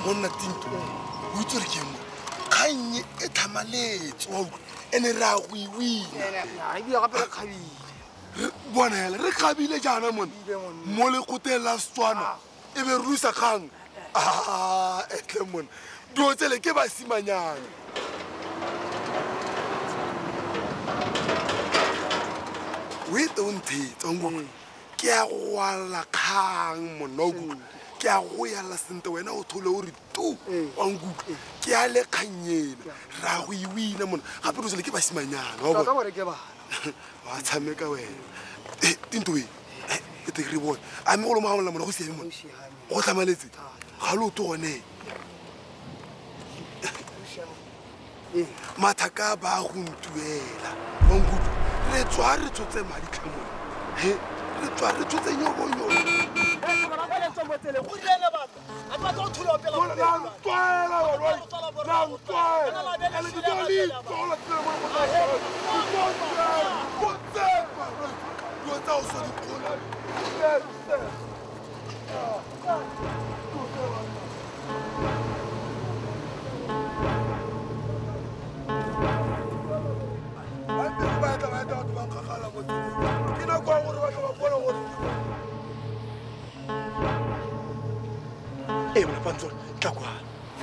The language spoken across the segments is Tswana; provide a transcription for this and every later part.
Monna Tinto o itse re ke mo kgannye e tlhamaletse wa utlwa ene re a go e wina ebile gape re kgabile bona hela re kgabile jaana mone mo lekgoteng la Setswana e be re rusa kgang a etle mone dilo tsele ke basimanyana o ete o nthetsa nkutlwa ke a go ala kgang monna o kutlwa ke a go yala sentle wena o thole o re tu wa nkutlwa ke a le kgannyena ra go e wina mona gape dilo tsele ke basimanyana wa tota gore ke bana wa tshameka wena Tinto e e te re bone a mme go lo mogamolela mona go siame mona go tlhamaletse ga loto gone mathaka ba go ntuela wa nkutlwa re tswa re tshotse madi tlhamone he re tswa re tshotse nyobonyobo Ee mona Pantsolo tla kwa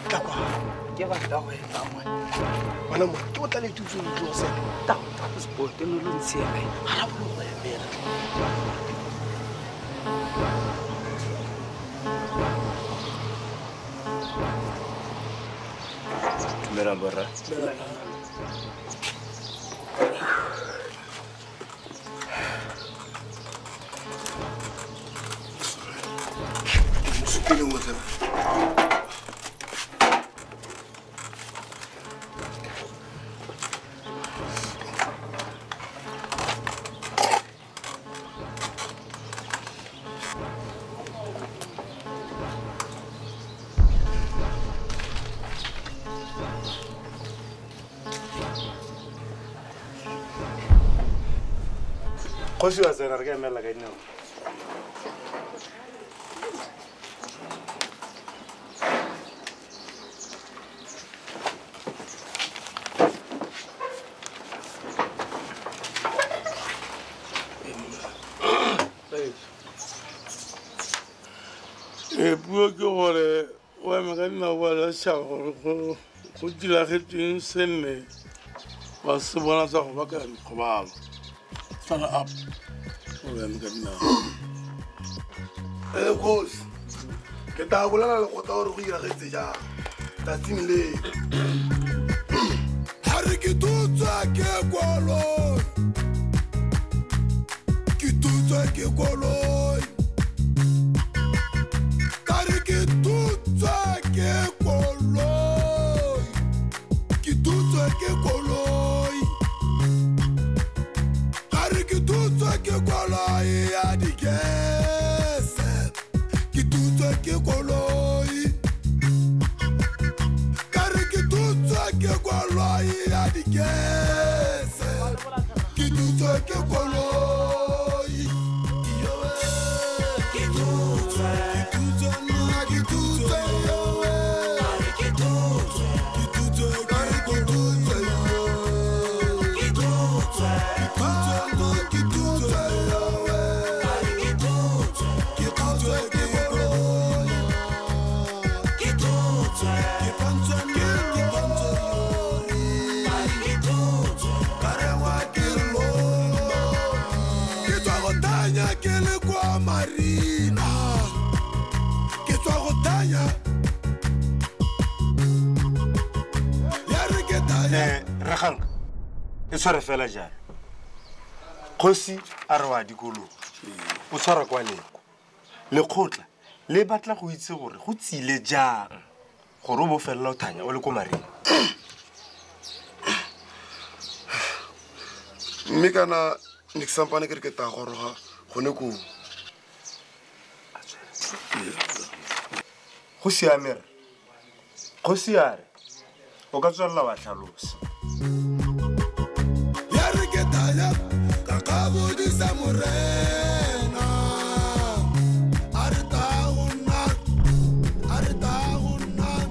tla kwa ke batla go etsa mo bona mo ke o tla le thuso ntlo se ta sport no lo ntshiela ga ra bolo go emela Dumelang borra. Kgosi wa tsena re ka emela ka dinao. Puo ke gore o eme ka dinao ba la setšhaba gore go diragetseng se nne wa se bona sa go baka dikgobalo. Stand up. O eme ka dinao. Kgosi ke tla bolela lekgotla gore go iragetse jang tsatsing leo. Ga re ke tutswe ke koloi, ke tutswe ke koloi, ka re ke tutswe ke koloi, ke tutswe ke koloi, ka re ke tutswe ke koloi ya dikese, ke tutswe ke koloi, ka re ke tutswe ke koloi ya dikese, ke tutswe ke koloi. Ke tutswe, ke tutswe nna ke tutswe yowe, ke tutswe, ke tutswe ka re ke tutswe yowe, ke tutswe, ke tutswe nna ke tutswe yowe, ke tutswe, ke tutswe ke koloi, ke tutswe, ke pantswe nna ke pantswe lori, ke tutswe, ka rengwa ke lori, ke tswa go tanya ke le kwa Marina, ke tswa go tanya ya re ke tanya. Raganka e tshware fela jalo. Kgosi a re wa dikologa o tshwara kwa leko. Lekgotla le batla go itse gore go tsile jang gore o bo felela o thanya o le ko Marina. Mme kana ne ke sampane ke re ke tla goroga gone koo. Go siame rra. Kgosi a re o ka tswelela wa tlhalosa. Ya re ke tanya ka kabodisa morena, a re ta go nna, a re ta go nna.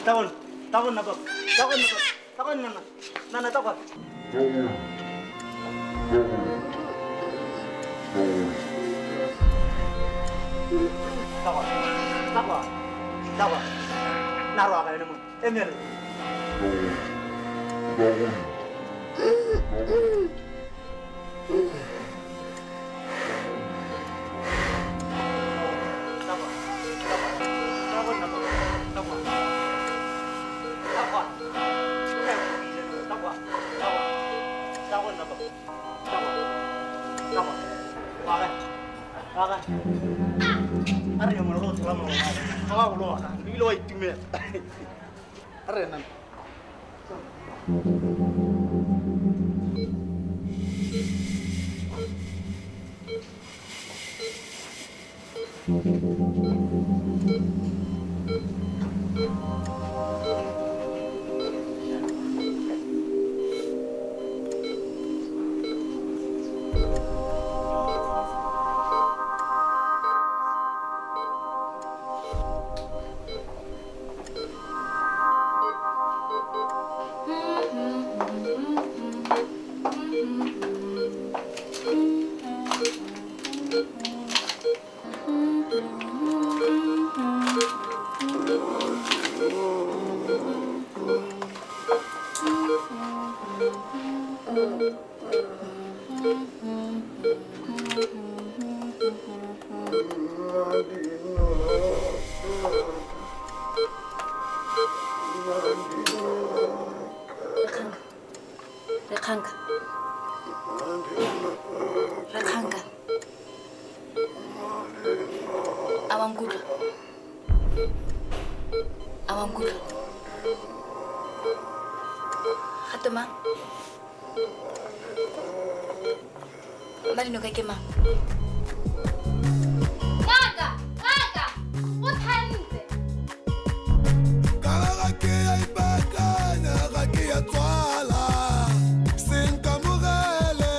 Tagona, tagona papa. Tagona papa. Tagona nana. Nana tagona. Tagona. Tagona. Tagona. Narwa ka yone mo. Emere. Rakhanka. Awankutlwa. Awankutlwa. Gato mang? Madinoka ke mang? Ngaka, ngaka, o thantse. Ka ga ke a ipakanya, ga ke a tswala. Senkamogele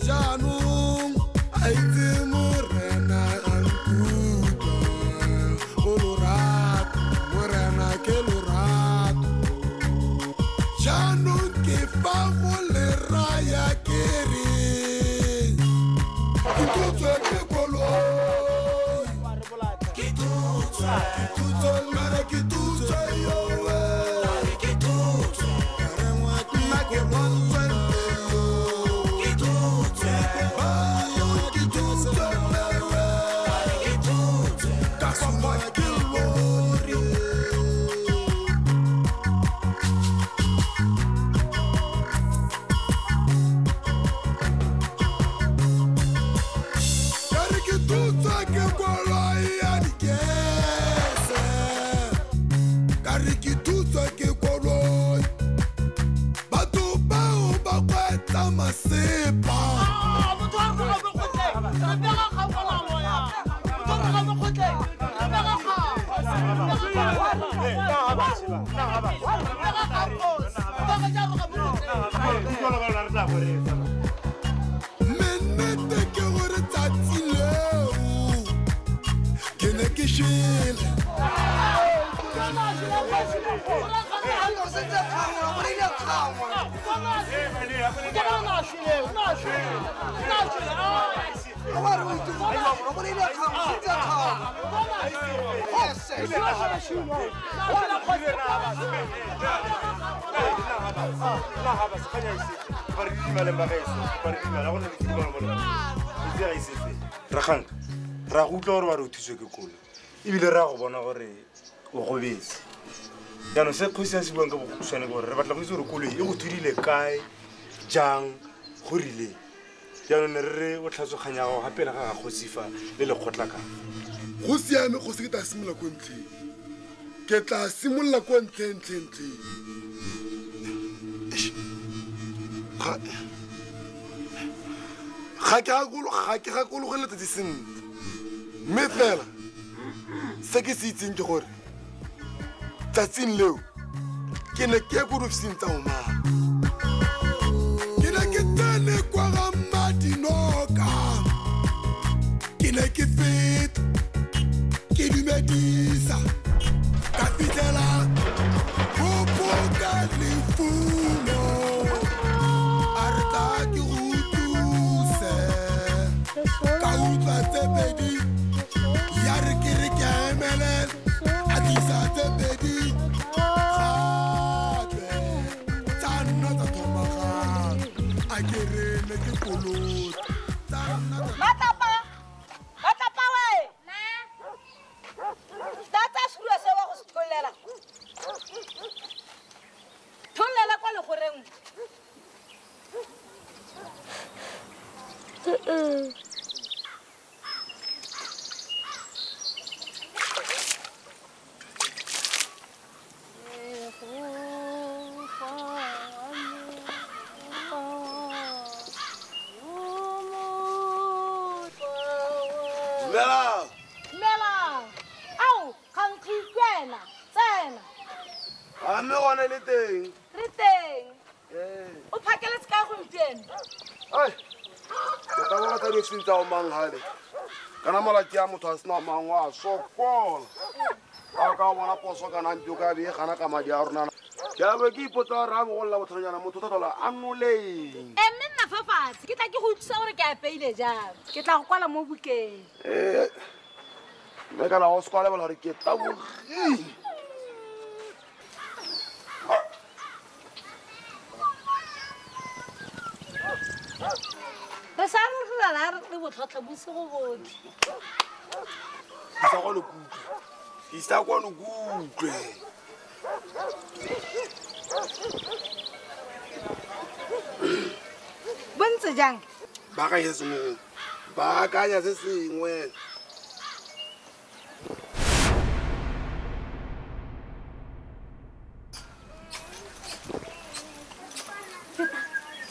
jaanong a itse morena a nkutlwa. Go lorato, morena ke lorato. Jaanong ke fa go le raya ke re ke tutswe ke koloi. Ke tutswe, ke tutswe, mara ke tutswe yowe. Ke tutswe, nna ke bontswe yo. Ke tutswe, ke tutswe mewe. Ke tutswe, ka swa ke lori. Ka re ke tutswe ke koloi ya dikese. Ka re ke tutswe ke koloi. Batho bao ba kgwetsa masepa. Mme nnete ke gore tsatsi leo ke ne ke shwele. Rakhanka, ra go utlwa gore ba re o thuswe ke koloi ebile re a go bona gore o gobetse. Jaanong se kgosi a se buang ka bokhutshwane ke gore re batla go itse gore koloi e go thudile kae, jang, go rileng. Jaanong ne re re o tlhatswe kgang ya gago ga pele ga ga kgosi fa le lekgotla ka. Go siame kgosi, ke tla simolola ko ntlheng. Ke tla simolola ko ntlheng ntlheng ntlheng. Eish. Ga ke gakologe letsatsi sentle. Mme fela se ke se itseng ke gore tsatsing leo ke ne ke ya ko diofising tsa Omar. Ke ne ke tsene kwa ga Mmadinoka. Ke ne ke feta ke dumedisa, ka fitlhela Lefumo a re tla ke go thuse ka utlwa tse pedi ya re ke re ke a emelela a tlisa tse pedi gape tsa nna tsa thoma gape a ke re ne ke kolota tsa nna tsa Matlapa! Matlapa we! Tata seruiwa se wa go se thollela. Thollela kwa legoreng. Dumela. Dumela. Ao, kgankgi ke wena. Tsena. A mme gone le teng. Re teng. Ee. O phakeletse kae gompieno? Ai. Ke tla bona tsa di tsa o mang hale. Kana malatsi a motho a sena mang wa sokola. A ka bona poso kana ntio ka be gana ka madi a rona. Ke a be ke ipotsa gore a bogolola bothonyana motho o tla a noleng. E mme nna fa fatshe ke tla ke go utlwisa gore ke apeile jang. Ke tla go kwala mo bukeng. Eh. Mme kana o se kwa lebala gore ke tabogile. Re sa re re lala re botlhotlha bosigo botlhe. Isa kwano ke utlwe. Isa kwano ke utlwe. Bo ntse jang? Baakanya se sengwe. Baakanya se sengwe.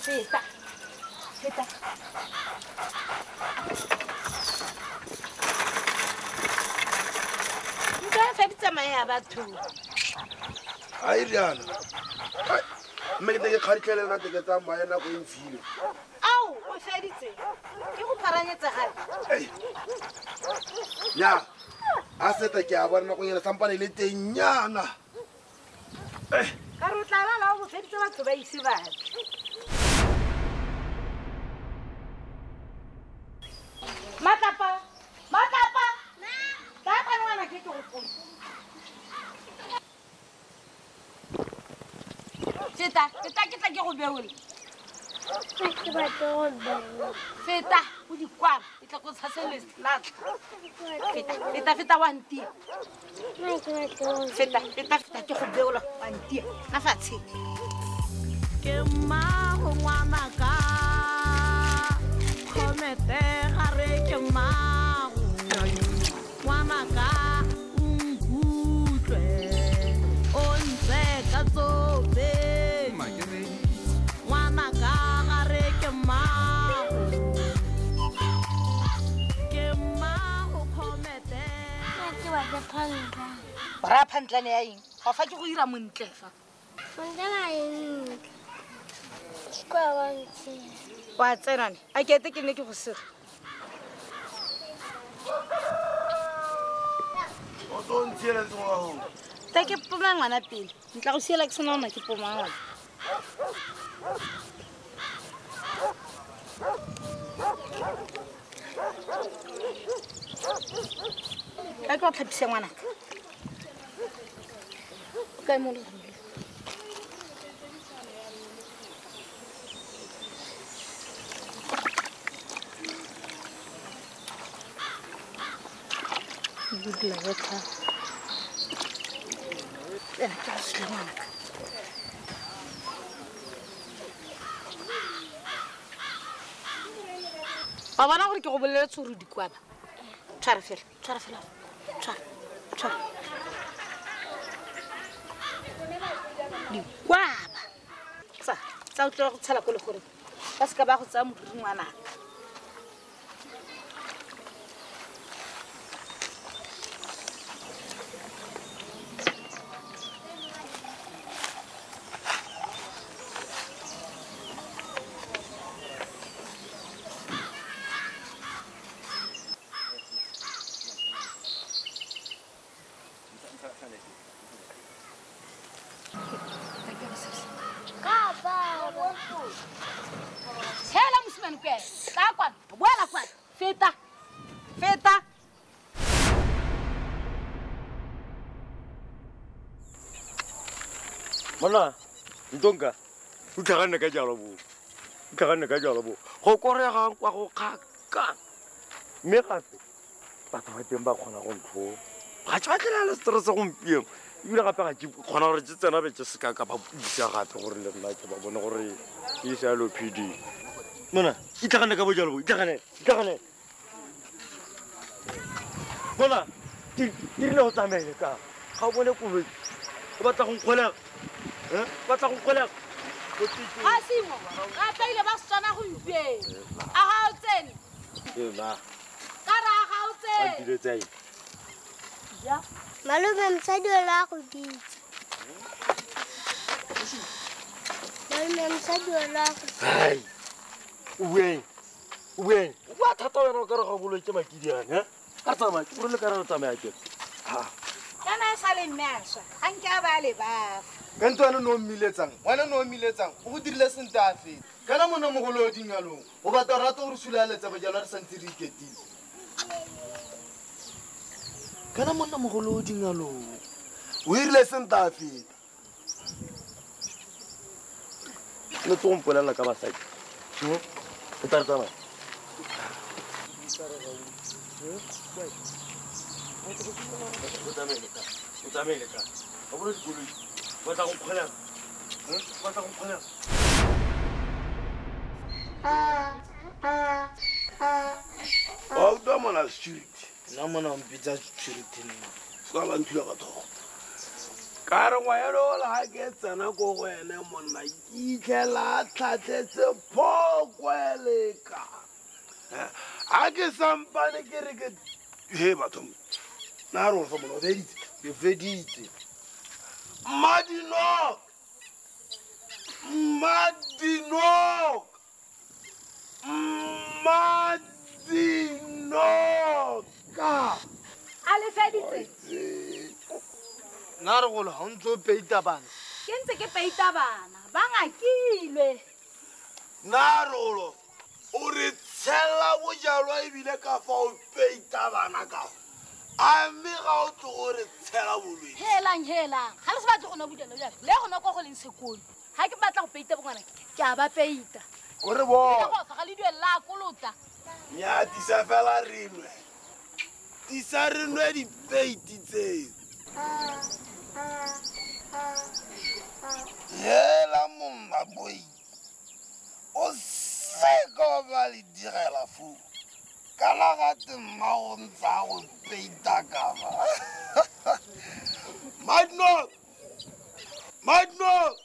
Feta. Feta. Nka feditse mae a batho. Ai riana. Mme ke te ke kgaritlhele nna teke tsa mae nako e mfile. Ao, o feditse. Ke go pharanyetsa gape. Ei. Nya. A seta ke a bona nakonyana sampane le teng nyana. Ka re o tla lala o bo feditse batho ba ise batle. Matlapa! Matlapa! Tla ka ngwana ke ke go poma. Feta, feta ke tla ke go beola. Ke batla go beola. Feta, o di kwala, e tla go tshase lelatla. Feta, feta, feta wa ntia. Feta, feta, feta ke go beola wa ntia. Na fatshe. Ke mmago ngwanaka. Khomete ga re ke mmago. Ngwanaka o nkutlwe. O ntse ka tsope. Ngwanaka ga re ke mmago. Ke mmago khomete. Ke batla phantlane. O raya phantlane ya eng? Ga fa ke go dira montle fa. Phantlane a e ntle. Kwa wa ntse. Wa tsena ne. A ke ete ke nne ke go sega. O tlo ntshieletse ngwana. Tla ke poma ngwana pele. Ntla go siela ke sena ona ke poma ngwana. Ka ke o tlhapise ngwanaka. O kae mo leroleng? Budula botlha. Tsena ke go sule ngwanaka. Wa bona gore ke go boleletse gore o di kwaba. Tshwara fela, tshwara fela. Tshwara, tshwara. Dikwaba. Tsa, tsa o tlo go tshela ko legoreng. Ba se ka ba go tsaya moriri ngwanaka. ke. Tla kwana. Boela kwana. Feta. Feta. Monna, ntonka. O tlhaganne ka jalo bo. O tlhaganne ka jalo bo. Go koregang kwa go kgaka. Mme gape batho ba teng ba kgona go ntlhoa. Ga ke batlela le stress gompieno. Ebile gape ga ke kgona gore ke tsena be ke seka ka ba buisa gape gore le nna ke ba bone gore ke isa lo PD. Monna, itlhaganne ka bojalo bo, itlhaganne, itlhaganne. Monna, ke rile go tsamaele ka. Ga o bone koloi. O batla go nkgolega. Eh? Batla go nkgolega. Ga sengwe, ga tlaile ba Setswana gompieno. A ga o tsene? Ee, ma. Ka re a ga o tsene? Ba dilo tsa eng? Ja. Malome mosadi o la go bitsa. Malome mosadi o la go bitsa. Hai. O bueng. O bueng. O bua thata wena o ka re ga o bolwetse makidiane, eh? Ka tsamaya, ke gore le ka re tsamaya ke. Ha. Kana e sa le mme a swa, ga nke a ba le bafa. Ka ntho wena no mmiletsang, wena no mmiletsang, o go dirile sentle a feta. Kana monna mogolo o dingalong, o batla rata gore sulaletsa bojalwa re santse re iketile. Kana monna mogolo o dingalong, o irile sentle a feta. Le tlo mpolelela ka basadi. O tla re tsamaya. O tsamaile ka. O tsamaile ka. O bone dikoloi. Batla go nkgolega. Batla go nkgolega. Wa utlwa mona security. Nna mona o mpitsa security nna. Se ka ba nthula ka tlhogo. Ka re ngwana ola ga ke tsena ko go ene monna ke itlhela a tlhatlhetse phokweleka. A ke sampane ke re ke he batho. Nna re fa mona o feditse. Ke feditse. Madinok! Madinok! Madinoka! A le feditse? Nna re golo ga o ntse o peita bana. Ke ntse ke peita bana, ba ngakilwe. Nna re golo o re tshela bojalwa ebile ka fa o peita bana ka fa. A mme ga o tlo go re tshela bolwetse. Helang, helang. Ga le se batle go nwa bojalwa bjalo. Le go nwa kwa go leng sekolo. Ga ke batla go peita bongwana ke a ba peita. O re bona. Ke go fa ga le duela kolota. Nya tisa fela re nwe. Tisa re nwe dipeiti tseo. Hela monna boy. O seka ba le direla foo. Kana ga te mma o ntsa go peita ka ba. Madnok! Madnok!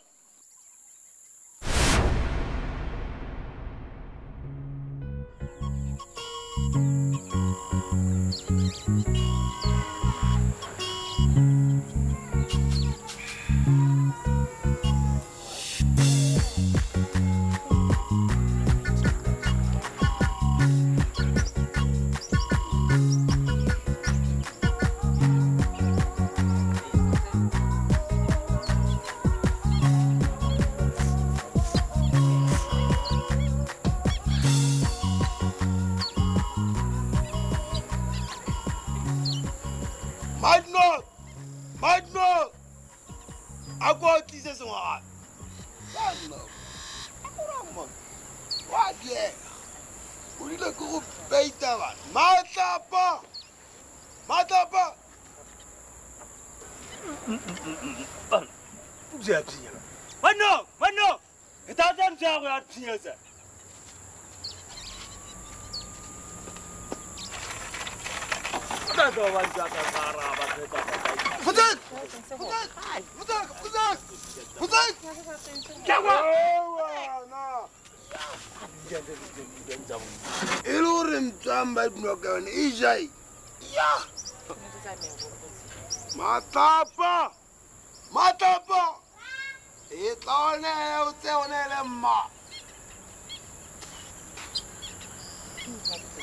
Madnok! Madnok! A ko tlise sengwe gape. Madnok! A ko rang monna? Wa diega. O rile ke go peita bana. Matlapa! Matlapa! Madnok! Madnok! E tata mtsa go ya phinyetsa. Futak! Futak! Futak! Futak! Futak! E le gore mtswang ba dinoka yone e jai. Ya! Matlapa! Matlapa! E tla one o tse one le mma.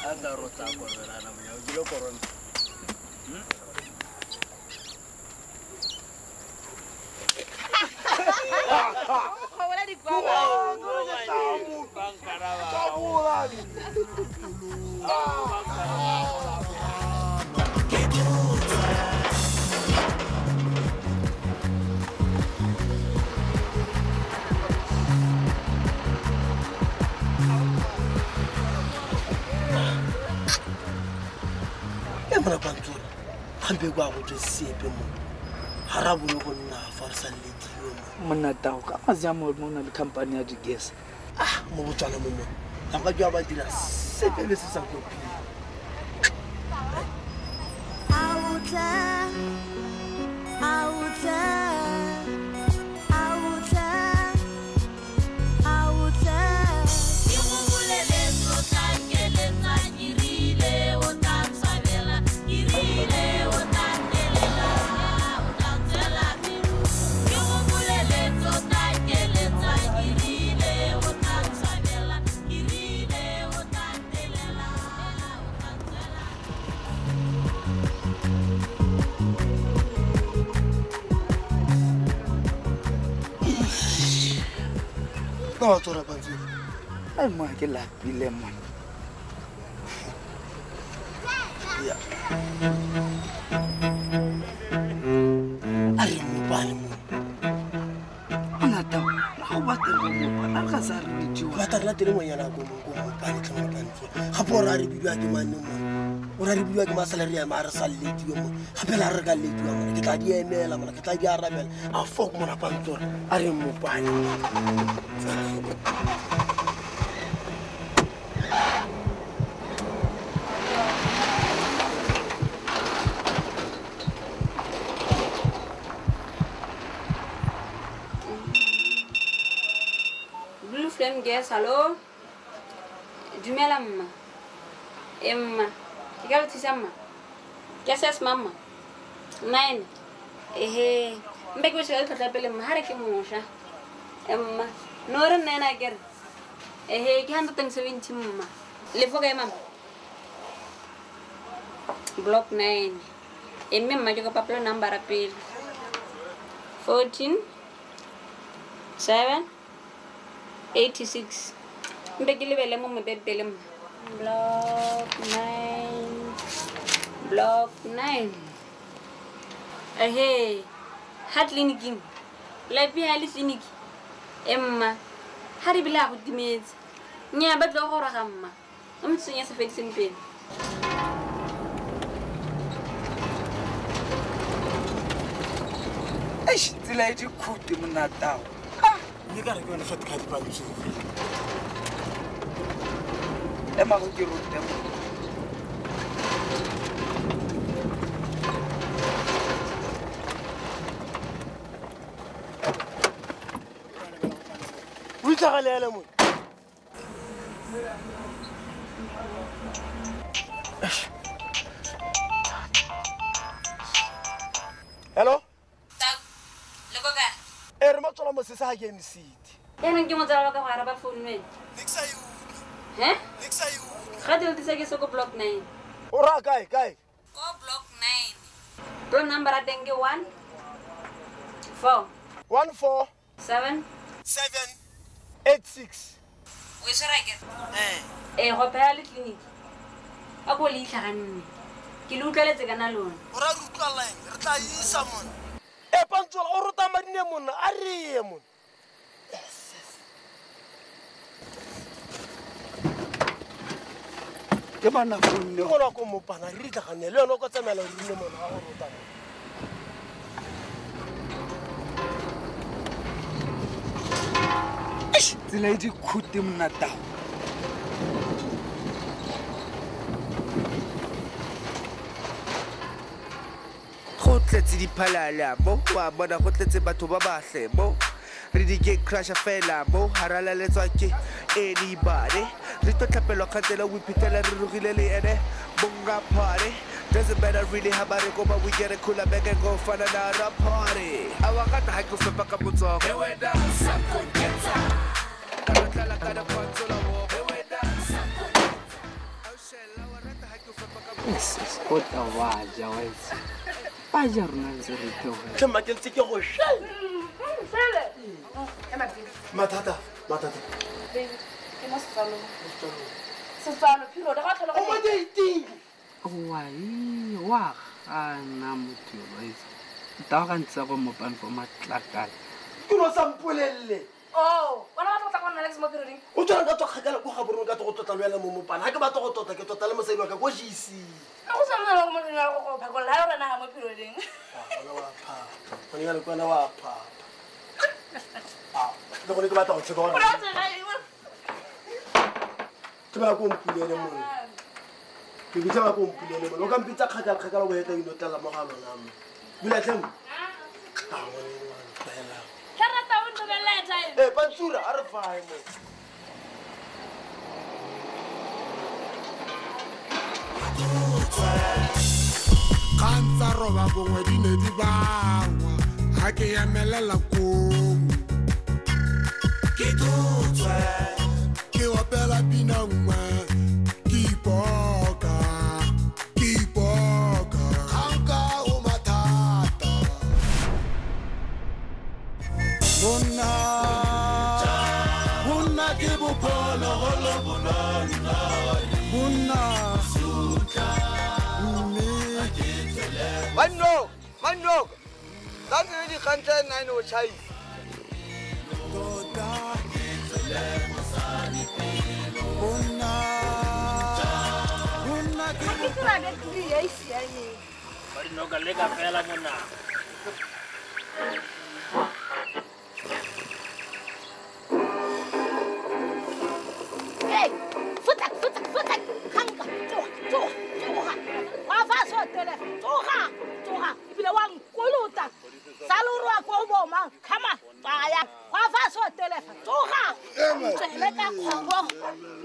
A tla rota korona moya o dilo korona. Mona pantsora gampe kwa go tswe sepe mo ha ra bolo go nna fa re sa lediwe mo monna tao ka mazia mo mo na le company ya di-gas ah mo Botswana mo mo ga ba ke ba dira sepe le se sa kopile Ka tsora pantswe. Ai mo ke lapile mo. Ya. A re mo bane mo. Ona tao, ra go batla go mo a ga sa re dijo. Ba tla re latele ngwanyana go mo go mo bane tle mo pantswe. Ga po ra re bidiwa ke mane mo. O ra re bidiwa ke masalary ya ma re sa lediwa mo. Gape la re ka lediwa mo. Ke tla di emela mo, ke tla di arabela. A fok mo na pantswe. A re mo bane. Blue Flame Gas, hello. Dumela mma. Emma. Ke ka le thusa mma. Ke ses mama. 9. Ehe. Mbe ke botse ka tlotla pele mma ha re ke mosha. Emma. No re 9 a kere. Ehe, ke 170 mma. Le fo kae mama? Block 9. E mme mma ke kopa pelo number pele. 14 7 86. Mbe ke lebele mo mebebele mma. Block 9. Block 9. Ehe, ha clinic. La pi ha le clinic. Emma, ha re bile a go timetse. Nya ba tlo go roga mma. O mtsenya se fediseng pele. Eish, tsela e dikhute monna tao. Mme ka re ke yone shortcut pantswe. Ema go ke rute mo. O itlhagalela mo. Hello? Le ko kae? E re mo tswala mosese ha ke emisitse. Yaanong ke motsala wa ka go araba founu wena. Ne ke sa e utlwe. He? Ne ke sa e utlwe. Ga di letisa ke se ko block 9. O ra kae kae? Ko block 9. Block number a teng ke 1 4 1 4 7 7 8 6. O e tshwere akere? Eh. Go phela le clinic. A ko le itlhaganne. Ke le utlweletse kana lona. O ra re utlwala eng? Re tla isa mona. E pantsola o rota madine monna a re ye monna. Ke bana founne. Ke gona ko mopana re itlhaganne le yone o ka tsamaela o rile mona ga go rota. Eish, tsela e dikhute monna tao. Go tletse diphalala mo wa bona go tletse batho ba bahle mo re di ke crusher fela mo haralaletswa ke anybody re tlo tlhapelwa kgantela o iphitlhela re rogile le ene bonga party doesn't matter really how ba re koba we get a cooler back and go find another party a wa ka ha ke fepa ka motsogo e wena ka tlala ka da pantsola wo e wena Yes, o ta wa ja wa itse. Ba ja rona ntse re theoga. Tlhe mma ke ntse ke go shela. Mathata, mathata. Baby, ke mo setsalong. Setswalo period ga tlhola o mo dating. Wai wa gana motho yo wa itse. Tao ga ntse go mopane for matlakala. Ke no sa mpolelle. Oh, wena batla go tla go nna le mo perioding. O tswela ka tswa kgakala ko ga borone ka go tlotla le wena mo mopane. Ha ke batla go tota ke tota le mosadi wa ka ko GC. Ka go sa nna go mo dina go go phakolla ha rona ha mo perioding. Wena wa phapha. Gone jalo ke wena wa phapha. Ah, le gone ke batla go tsheka gona. Ke batla ko mpulele monna. Ke bitsa ba ko mpulele monna. O ka mpitsa kgakala kgakala go hetla inotlalla mo ga lona mo. Bula tlhe mo. Ah, ngwane wa ntlela. Ka rata o nthomella airtime. Eh, Pantsura a re fae mo. Kgang tsa roba bongwe di ne di bangwa ga ke emelela koo. Ke tutswe ke opela pina nngwe ke ipoka ke ipoka kganka o mathata. Monna monna ke bophologolo monna Manno, manno. Tantse le dikgang tse 9 o tjhaisa. Ga ke tsira be three ya e siameng. Ba dinoka le ka fela monna. Hey, futak futak futak. Kganka, tsoga tsoga tsoga. Wa fa so tele. Tsoga tsoga. Ebile wa nkolota. Sa le gore wa kwa go bo mang. Come on, tsaya. Wa fa so tele. Tsoga. Ntswele ka kgoro.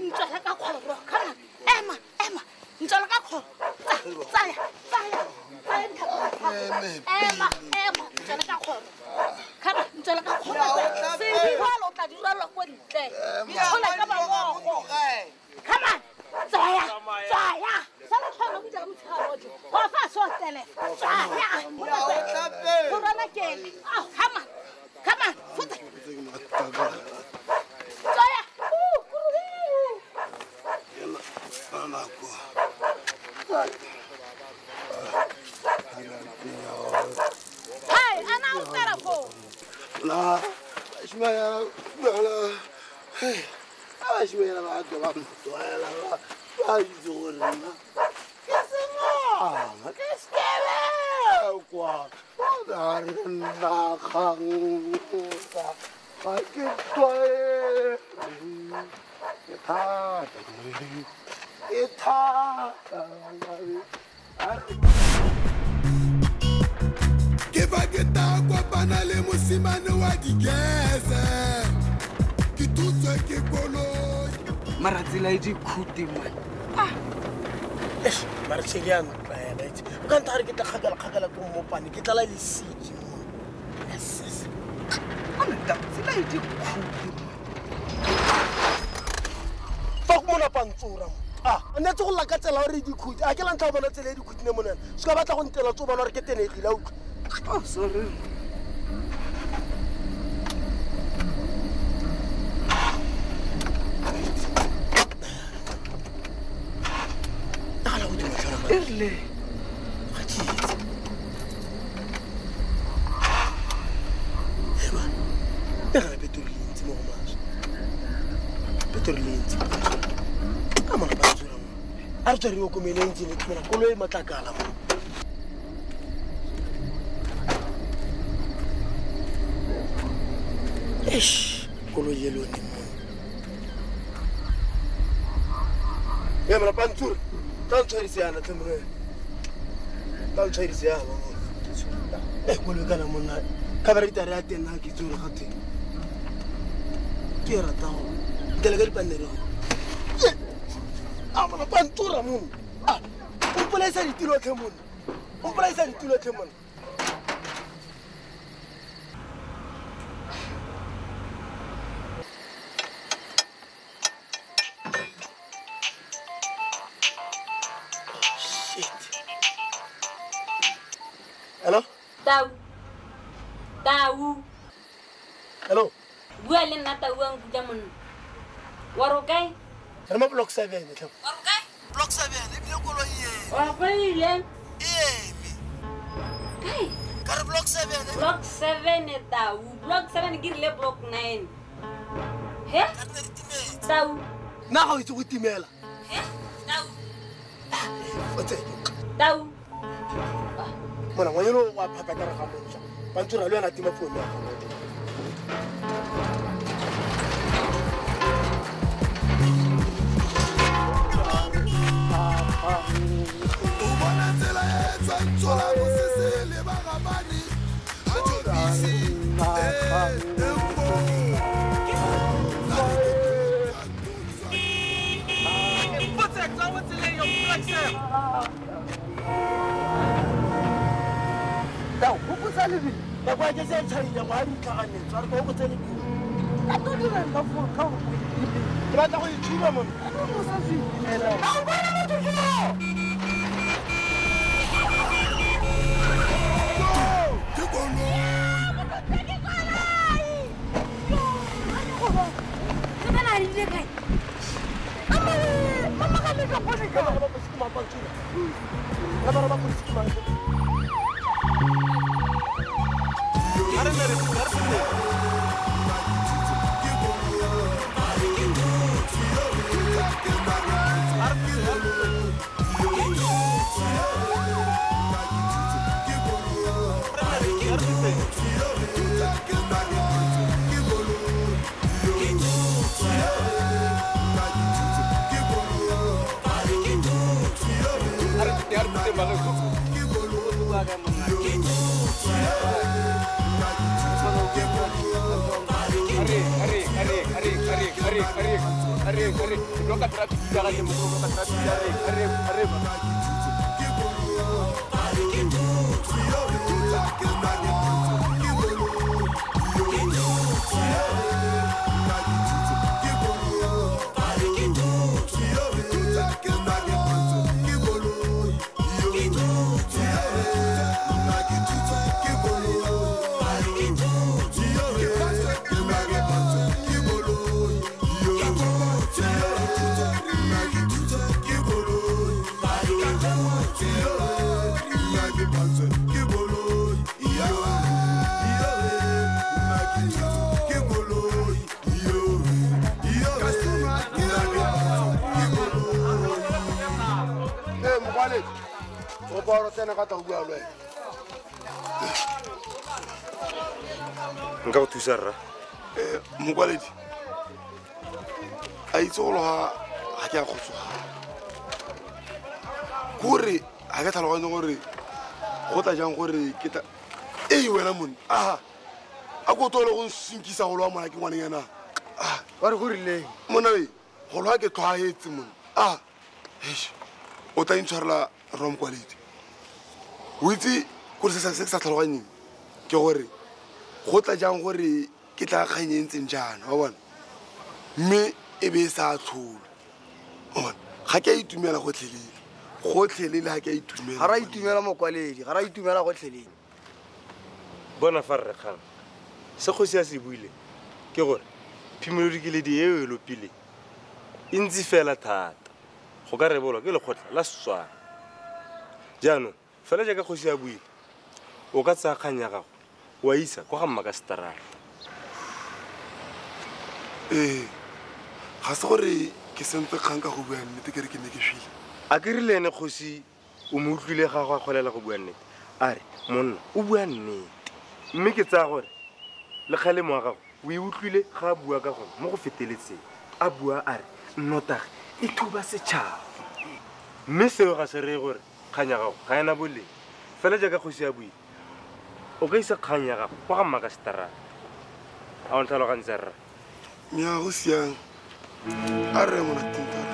Ntswele ka kgoro. Come on. Ema, ema. Ntswele ka kgoro. Tsaya, tsaya. Tsaya ditlhako. Ema, ema. Ntswele ka kgoro. Come on, ntswele ka kgoro. Sedirwalo o tla dirwalwa ko ntle. Itshola ka mabogo. Come on. Tsaya, tsaya. Sa le tlhola go dira motshegare otlhe. Wa fa so tele. Tsaya. Go rana kele. Ah, come on. Come on. Futa. Tsaya. Hey, ana o tsera fo. La, shmaya, la. Hey, a shmaya ba go ba ntwaela ba. Ba itse gore nna ke sengwana, ke sekebekwa. Ba re nna kgang ga ke tlwaele. Ke thata, ke thata. Ke ba ke ta kopana le mosimane wa dikese. Ke tutswe ke koloi. Mara tsela e dikhute man. Ah. Eish, mara tshele ya ntlaela itse. O ka ntha re ke tla kgakala kgakala ko mmopane, ke tlala lesiki mo. Yes, yes. Ana ta tsela e dikhute. Fa go mona Pantsura mo. Ah, nne tse go lla ka tsela gore dikhute. A ke la ntlha go bona tsela e dikhute ne monana. Se ka batla go ntela tso bona gore ke tenegile a utlwa. Oh, sorry. Early. Ga tshitse. Eba. Nagana petrol e ntsi mo go maswe. Petrol e ntsi. Ka mona Pantsura mo. A re tswe re okomele engine ke mona koloi e matlakala mo. Eish, koloi e lone mo. E mona Pantsura. Tla ntshwarise yana tlhe morena. Tla ntshwarise yana mo. Eh, koloi kana monna. Carburetor ya teng ha ke itse gore ga teng. Ke e rata go. Ntele ka dipanere go. A mona Pantsura monna. Ah, o mpolaisa ditilo tlhe monna. O mpolaisa ditilo tlhe monna. Hello? Tau. Tau. Hello? Bua le nna Tau a nkutlwa monna. Wa re o kae? Re mo block 7 tlhe. Wa re kae? Block 7 ebile koloi e. Wa go ile. Eme. Kae? Ka re block 7. Block 7 tau. Block 7 ke rile block 9. He? Tau. Nna ga o itse go timela. He? Tau. O tsene. Tau. Mona ngwanyana wa phapa ka re ga montšha. Pantsura le yona tima founu ya gago. O bona tsela e tswang tsola mosese le ba gamane a jobisi Tau, go botsa lebile. Ka kwa ke se tshwaile go a ditlhaganetso a re go botsa lebile. Ka to dira ka phone ka go ke batla go ithuba mona. O sa se itumela. Ka o bona motho ke mo. Ke koloi. Ke koloi. Se bana di le kae? Mama ga le ka bone ka ba ba se ma pantsura. Ka ba ba go se ma. Nka go thusa rra. Mokwaledi a itse go loga ga ke a kgotsogala kore ga ke tlhaloganye gore go tla jang gore ke tla ee wena mone a a ko tole go nsinkisa go loa mona ke ngwaneng wa re go rileng mona e go loa ke tlhwaetse mone a o tla intshwarela rra Mokwaledi o itse kore se ke sa tlhaloganyeng ke gore go tla jang gore ke tla kgang e ntseng jaana wa bona mme e be e sa tlholo wa bona ga ke a itumela gotlhelele gotlhelele ga ke a itumela ga ra itumela Mokwaledi ga ra itumela gotlhelele bona fa rre kgang se kgosi a se buile ke gore phimolodikeledi eo e lopile e ntsi fela thata go ka rebolwa ke lekgotla la Setswana jaanong fela jaaka kgosi a buile o ka tsaya kgang ya gago wa isa kwa ga mmakaseterata. Ee ga se gore ke sentse kgang ka go bua nnete ke re ke ne ke šwile a ke rile ene kgosi o mo utlwile ga go a kgolela go bua nnete a re monna o bua nnete mme ke tsaya gore le kgalemo wa gago o e utlwile ga a bua ka gone mo go feteletseng a bua a re nnotagi e thuba setšhaba mme seo ga se reye gore kgang ya gago ga ena boleng fela jaaka kgosi a buile o ka isa kgang ya gago kwa ga mmakaseterata a o ntlhalogantse rra nya go siang a re monateng tara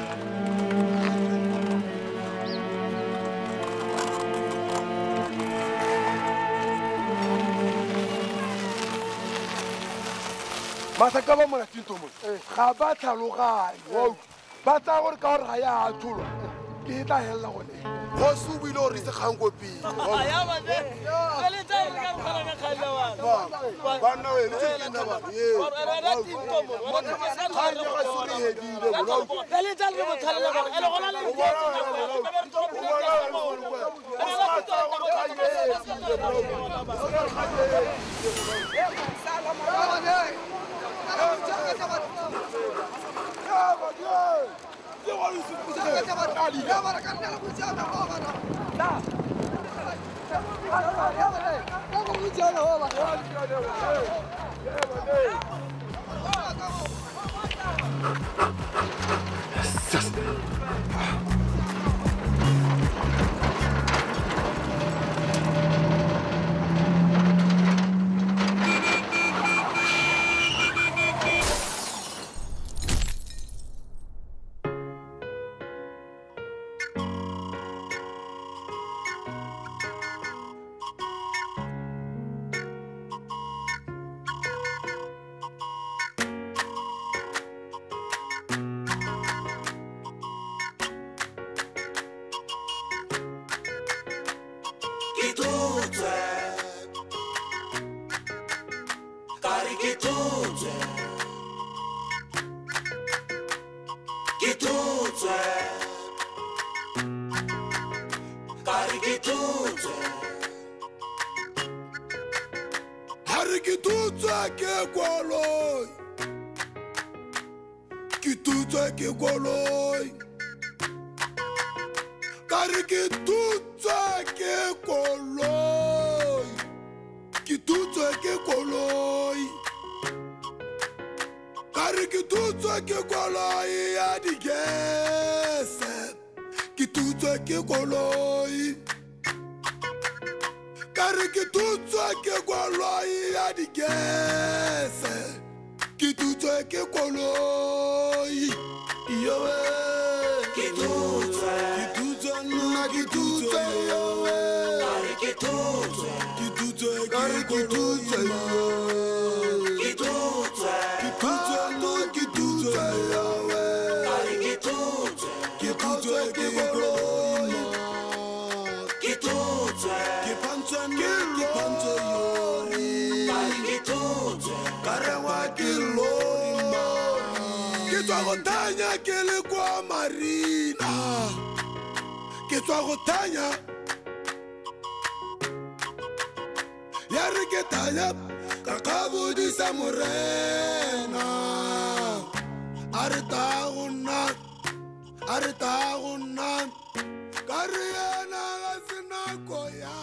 masaka ba monateng to mone ga ba tlhaloganye ba tsaya gore ka gore ga ya atlholwa Ke tla hella gone. Kgosi o buile gore itse kgang ko pele. Banna we le tse nna ba. Kgang ya ga sore hedile bolao. Le tla re botlhalela gore ele gona le. A re ta go nna, ka re yena ga se nako ya.